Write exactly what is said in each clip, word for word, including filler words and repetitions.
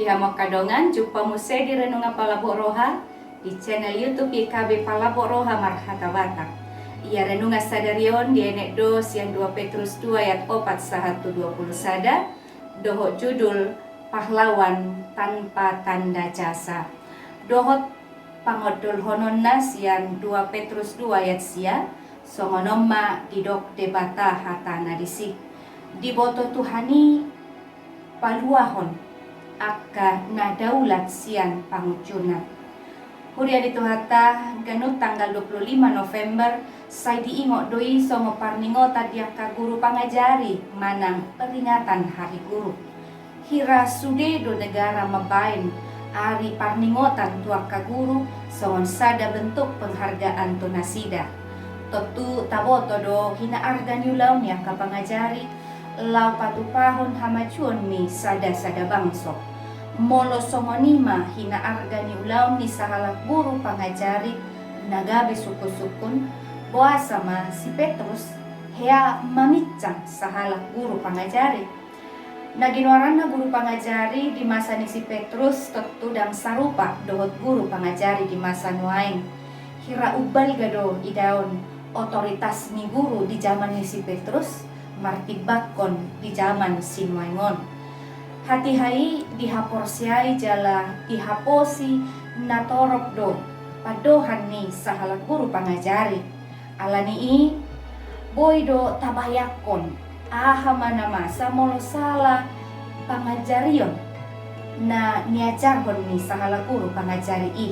Di hamu angka dongan, jumpa muse di renungan Palambok Roha di channel YouTube Y K B Palambok Roha Marhata Batak. Ia renungan sadari on dienet do sian dua Petrus dua ayat opat sahat tu dua puluh sada, dohot judul Pahlawan Tanpa Tanda Jasa. Dohot pangondolhononna sian dua Petrus dua ayat sia, songon on ma didok Debata hatana disi: Diboto Tuhan i paluahon angka na daulat sian pangunjunan. Huria ni Tuhanta, ganup tanggal dua puluh lima November sai diingot do i songon parningotan di angka guru pangajari manang peringatan Hari Guru. Hira sude do negara mambaen ari parningotan tu angka guru songon sada bentuk penghargaan tu nasida. Tontu taboto do hinaarga ni ulaon ni angka pangajari laho patupahon hamajuon ni sada-sada bangso. Molo songon i ma hinaarga ni ulaon ni sahalak guru pangajari na gabe sungkun-sungkun, boasa ma si Petrus hea mamincang sahalak guru pangajari? Na ginoaranna guru pangajari di masa ni si Petrus tontu ndang sarupa dohot guru pangajari di masa nuaeng. Hira umbalga do idaon otoritas ni guru di jaman ni si Petrus martimbangkon di jaman sinuaeng on. Hatiha i dihaporseai jala dihaposi na torop do pandohan ni sahalak guru pangajari. Alani i, boi do tabayangkon aha ma na masa molo sala pangajarion na niajarhon ni sahalak guru pangajari i.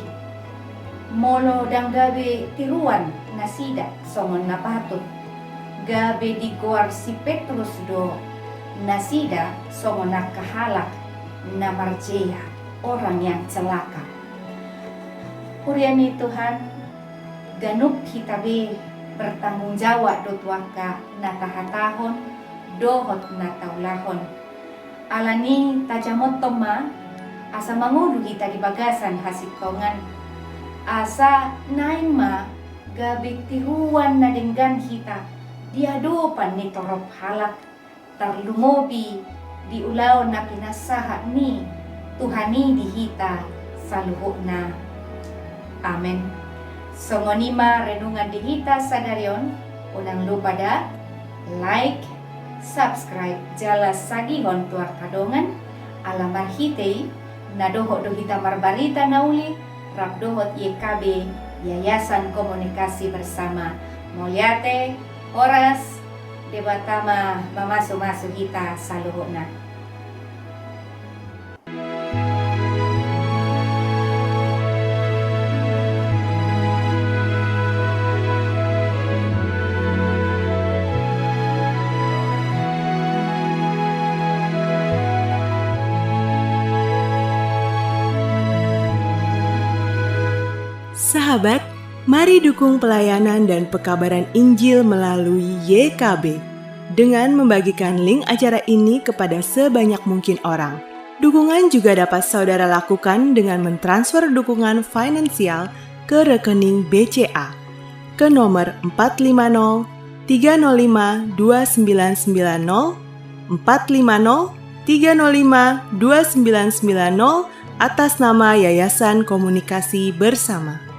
Molo ndang gabe tiruan nasida songon na patut, gabe digoar si Petrus do nasida songon angka halak na marjea, orang yang celaka. Huria ni Tuhan, ganup hita be bertanggung jawab do tu angka na tahatahon dohot na taulahon. Alani i tajamothon ma asa mangolu hita di bagasan hasintongan, asa naeng ma gabe tiruan na denggan hita di adopan ni torop halak, tarlumobi di ulaon na pinasahat ni Tuhan i di hita saluhutna. Amen. Songon i ma renungan di hita sadari on. Unang lupa da like, subscribe jala sagihon tu angka dongan, ala marhite i na dohot do hita marbarita na uli rap dohot Y K B, Yayasan Komunikasi Bersama. Mauliate, horas, Debata ma mamasu-masu hita saluhutna. Sahabat, mari dukung pelayanan dan pekabaran Injil melalui Y K B dengan membagikan link acara ini kepada sebanyak mungkin orang. Dukungan juga dapat saudara lakukan dengan mentransfer dukungan finansial ke rekening B C A ke nomor empat lima nol tiga nol lima dua sembilan sembilan nol, empat lima nol tiga nol lima dua sembilan sembilan nol, atas nama Yayasan Komunikasi Bersama.